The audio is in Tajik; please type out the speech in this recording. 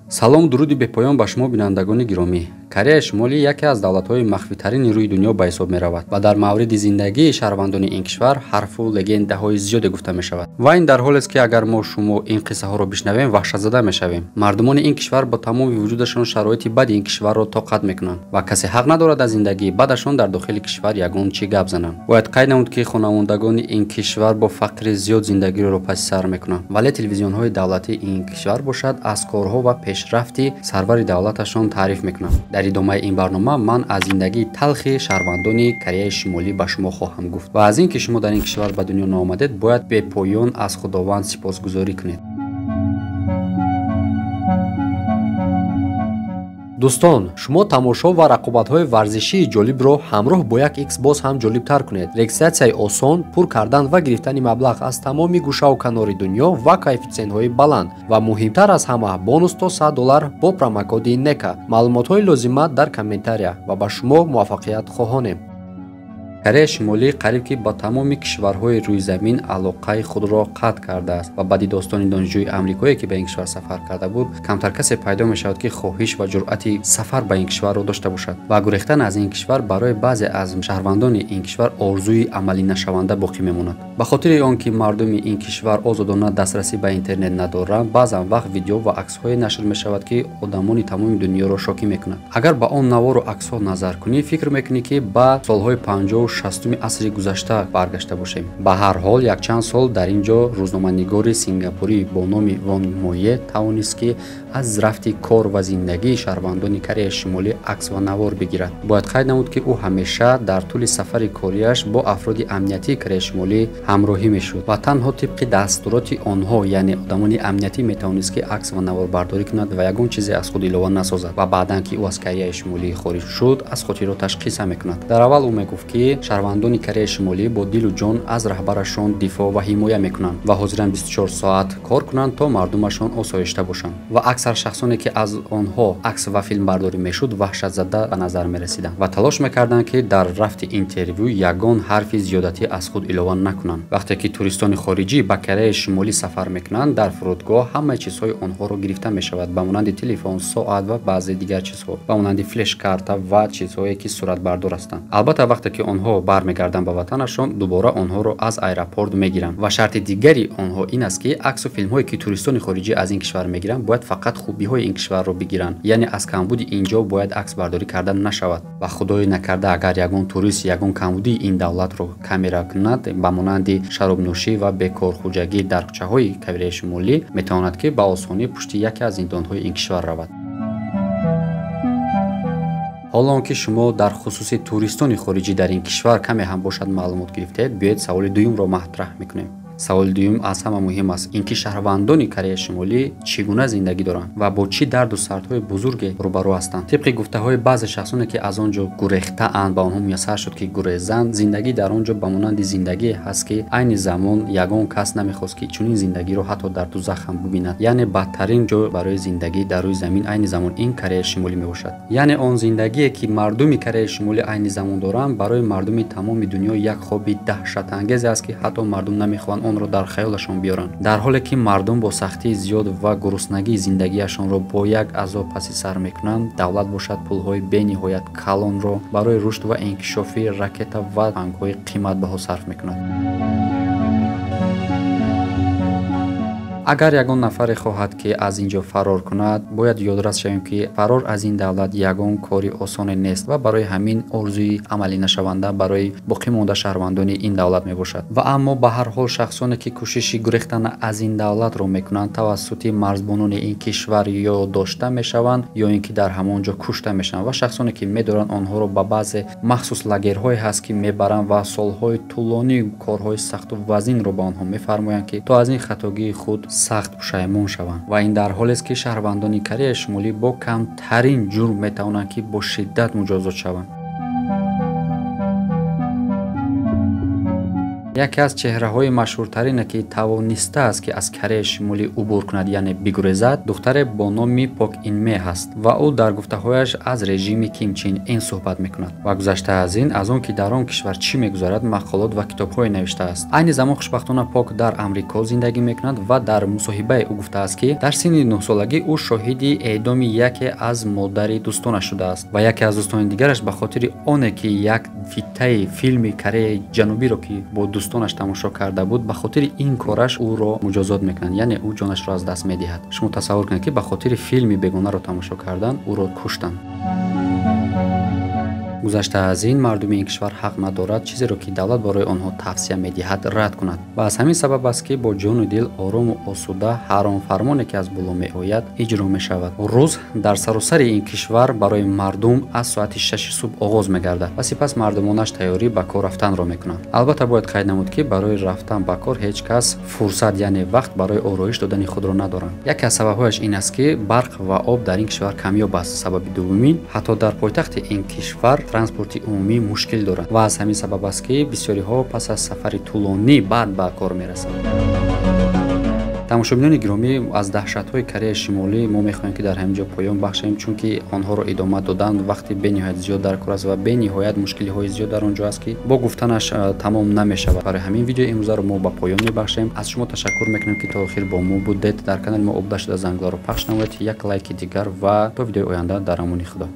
Салом, дуруди бепоён ба шумо бинандагони гиромӣ. Кореяи Шимолӣ яке аз давлатҳои махфитарини рӯи дунё ба ҳисоб меравад ва дар мавриди зиндагии шаҳрвандони ин кишвар ҳарфу легендаҳои зиёде гуфта мешавад. Ва ин дар ҳолест, ки агар мо шумо ин қиссаҳоро бишнавем, ваҳшатзада мешавем. Мардумони ин кишвар бо тамоми вуҷудашон шароити бади ин кишварро тоқат мекунанд ва касе ҳақ надорад аз зиндагии бадашон дар дохили кишвар ягон чӣ гап зананд. Бояд қайд намуд, ки хонаводагони ин кишвар бо фақри зиёд зиндагиро паси сар мекунанд, вале телевизионҳои давлатии ин кишвар бошад аз корҳо ва пешрафти сарвари давлаташон таъриф мекунанд. Дар идомаи ин барнома ман аз зиндагии талхи шаҳрвандони Кореяи Шимолӣ ба шумо хоҳам гуфт ва аз ин ки шумо дар ин кишвар ба дунё наомадед, бояд бепоён аз Худованд сипосгузорӣ кунед. Дӯстон, шумо тамошо ва рақобатҳои варзишии ҷолибро ҳамроҳ бо як X боз ҳам ҷолибтар кунед. Регистратсияи осон, пур кардан ва гирифтани маблағ аз тамоми гӯшаву канори дунё ва коэффитсиентҳои баланд ва муҳимтар аз ҳама бонус то $100 бо промокоди NEKA. Маълумотҳои лозима дар комментария ва ба шумо муваффақият хоҳонем. Кореяи Шимолӣ қариб ки ба тамоми кишварҳои рӯи замин алоқаи худро қатъ кардааст ва баъди достони донишҷӯи амрикое, ки ба ин кишвар сафар карда буд, камтар касе пайдо мешавад, ки хоҳиш ва ҷуръати сафар ба ин кишварро дошта бошад ва гурехтан аз ин кишвар барои баъзе аз шаҳрвандони ин кишвар орзуи амалӣ нашаванда боқӣ мемонад. Ба хотири он ки мардуми ин кишвар озодона дастрасӣ ба интернет надоранд, баъзан вақт видео ва аксҳое нашр мешавад, ки одамони тамоми дунёро шокӣ мекунад. Агар ба он навору аксҳо назар кунӣ, фикр мекунӣ, ки ба солҳои 50-60 асри гузашта баргашта бошем. Ба ҳар ҳол, якчанд сол дар ин ҷо рӯзноманигори сингапурӣ бо номи Вон Мое тавонист, ки аз рафти кор ва зиндагии шаҳрвандони Кореяи Шимолӣ акс ва навор бигирад. Бояд қайд намуд, ки ӯ ҳамеша дар тӯли сафари кориаш бо афроди амниятии Кореяи Шимолӣ ҳамроҳӣ мешуд ва танҳо тибқи дастуроти онҳо, яъне одамони амниятӣ, метавонист, ки акс ва наворбардорӣ кунад ва ягон чизе аз худ илова насозад. Ва баъдан ки ӯ аз Кореяи Шимолӣ хориҷ шуд, аз хотироташ қисса мекунад. Дар аввал ӯ мегуфт, ки шаҳрвандони Кореяи Шимолӣ бо дилу ҷон аз раҳбарашон дифоъ ва ҳимоя мекунанд ва ҳозиранд 24 соат кор кунанд, то мардумашон осоишта бошанд. Ва аксар шахсоне, ки аз онҳо акс ва филмбардорӣ мешуд, ваҳшатзада ба назар мерасиданд ва талош мекарданд, ки дар рафти интервю ягон ҳарфи зиёдатӣ аз худ илова накунанд. Вақте ки туристони хориҷӣ ба Кореяи Шимолӣ сафар мекунанд, дар фурудгоҳ ҳамаи чизҳои онҳоро гирифта мешавад, ба монанди телефон, соат ва баъзе дигар чизҳо, ба монанди флешкарта ва чизҳое, ки суратбардор ҳастанд. Албатта, вақте ки онҳо бармегарданд ба ватанашон, дубора онҳоро аз аэропорт мегиранд ва шарти дигари онҳо ин аст, ки аксу филмҳое, ки туристони хориҷӣ аз ин кишвар мегиранд, бояд фақат хубиҳои ин кишварро бигиранд, яъне аз камбуди ин ҷо бояд аксбардорӣ карда нашавад. Ва худои накарда, агар ягон турист ягон камбудии ин давлатро камера кунад, ба монанди шаробнӯшӣ ва бекорхӯҷагӣ дар кӯчаҳои Кореяи Шимолӣ, метавонад, ки ба осонӣ пушти яке аз зиндонҳои ин кишвар равад. Ҳоло он ки шумо дар хусуси туристони хориҷӣ дар ин кишвар каме ҳам бошад маълумот гирифтед, биёед саволи дуюмро матраҳ мекунем. Саволи дуюм аз ҳама муҳим аст, ин ки шаҳрвандони Кореяи Шимолӣ чӣ гуна зиндагӣ доранд ва бо чӣ дарду сардҳои бузурге рӯбарӯ ҳастанд. Тибқи гуфтаҳои баъзе шахсоне, ки аз он ҷо гурехтаанд, ба онҳо муяссар шуд, ки гурезанд, зиндагӣ дар он ҷо ба монанди зиндагие ҳаст, ки айни замон ягон кас намехост, ки чунин зиндагиро ҳатто дар дузах ҳам бубинад. Яъне бадтарин ҷо барои зиндагӣ дар рӯи замин айни замон ин Кореяи Шимолӣ мебошад. Яъне он зиндагие, ки мардуми Кореяи Шимолӣ айни замон доранд, барои мардуми тамоми дунё як хоби даҳшатангезе аст, ки ҳатто мардум намехоҳанд онро дар хаёлашон биёранд. Дар ҳоле ки мардум бо сахтии зиёд ва гуруснагии зиндагиашонро бо як азоб паси сар мекунанд, давлат бошад пулҳои бениҳоят калонро барои рушд ва инкишофи ракета ва тангҳои қиматбаҳо сарф мекунад. Агар ягон нафаре хоҳад, ки аз ин ҷо фарор кунад, бояд ёдрас шавем, ки фарор аз ин давлат ягон кори осоне нест ва барои ҳамин орзуи амалӣ нашаванда барои боқӣ монда шаҳрвандони ин давлат мебошад. Ва аммо ба ҳар ҳол шахсоне, ки кӯшиши гурехтан аз ин давлатро мекунанд, тавассути марзбонони ин кишвар ё дошта мешаванд, ё ин ки дар ҳамон ҷо кушта мешаванд. Ва шахсоне, ки медоранд, онҳоро ба баъзе махсус лагерҳое ҳаст, ки мебаранд ва солҳои тӯлонӣ корҳои сахту вазинро ба онҳо мефармоянд, ки то аз ин хатогии худ сахт пушаймон шаванд. Ва ин дар ҳолест, ки шаҳрвандони Кореяи Шимолӣ бо камтарин ҷурм метавонанд, ки бо шиддат муҷозот шаванд. Яке аз чеҳраҳои машҳуртарине, ки тавонистааст, ки аз Кореяи Шимолӣ убур кунад, яъне бигурезад, духтаре бо номи Пок Инме ҳаст ва ӯ дар гуфтаҳояш аз режими Ким Чин Ин суҳбат мекунад ва гузашта аз ин, аз он ки дар он кишвар чӣ мегузарад, мақолот ва китобҳое навиштааст. Айни замон хушбахтона Пок дар Амрико зиндагӣ мекунад ва дар мусоҳибаи ӯ гуфтааст, ки дар синни 9-солагӣ ӯ шоҳиди эъдоми яке аз модари дӯстонаш шудааст ва яке аз дӯстони дигараш ба хотири оне ки як фитаи филми Кореяи Ҷанубиро, ки бо дӯстонаш тамошо карда буд, ба хотири ин кораш ӯро муҷозот мекунанд, яъне ӯ ҷонашро аз даст медиҳад. Шумо тасаввур кунед, ки ба хотири филми бегонаро тамошо кардан ӯро куштанд. Гузашта аз ин, мардуми ин кишвар ҳақ надорад чизеро, ки давлат барои онҳо тавсия медиҳад, рад кунад ва аз ҳамин сабаб аст, ки бо ҷону дил, орому осуда ҳар он фармоне, ки аз боло меояд, иҷро мешавад. Рӯз дар саросари ин кишвар барои мардум аз соати 6 субҳ оғоз мегардад ва сипас мардумонаш тайёрӣ ба кор рафтанро мекунанд. Албатта, бояд қайд намуд, ки барои рафтан ба кор ҳеҷ кас фурсат, яъне вақт барои ороиш додани худро надоранд. Яке аз сабабҳояш ин аст, ки барқ ва об дар ин кишвар камёб аст. Сабаби дуввумин, ҳатто дар пойтахти ин кишвар транспорти умумӣ мушкил дорад ва аз ҳамин сабаб аст, ки бисёриҳо пас аз сафари тӯлонӣ баъд ба кор мерасанд. Тамошобинони гиромӣ, аз даҳшатҳои Кореяи Шимолӣ мо мехоҳем, ки дар ҳамин ҷо поён бахшем, чунки онҳоро идома додан вақти бениҳоят зиёд дар кор аст ва бениҳоят мушкилиҳои зиёд дар он ҷо аст, ки бо гуфтанаш тамом намешавад. Барои ҳамин видеои имрӯзаро мо ба поён мебахшем. Аз шумо ташаккур мекунем, ки то охир бо мо будед. Дар канали мо обуна шуда, зангларо пахш намоед, як лайки дигар ва то видеои оянда дар амони Худо.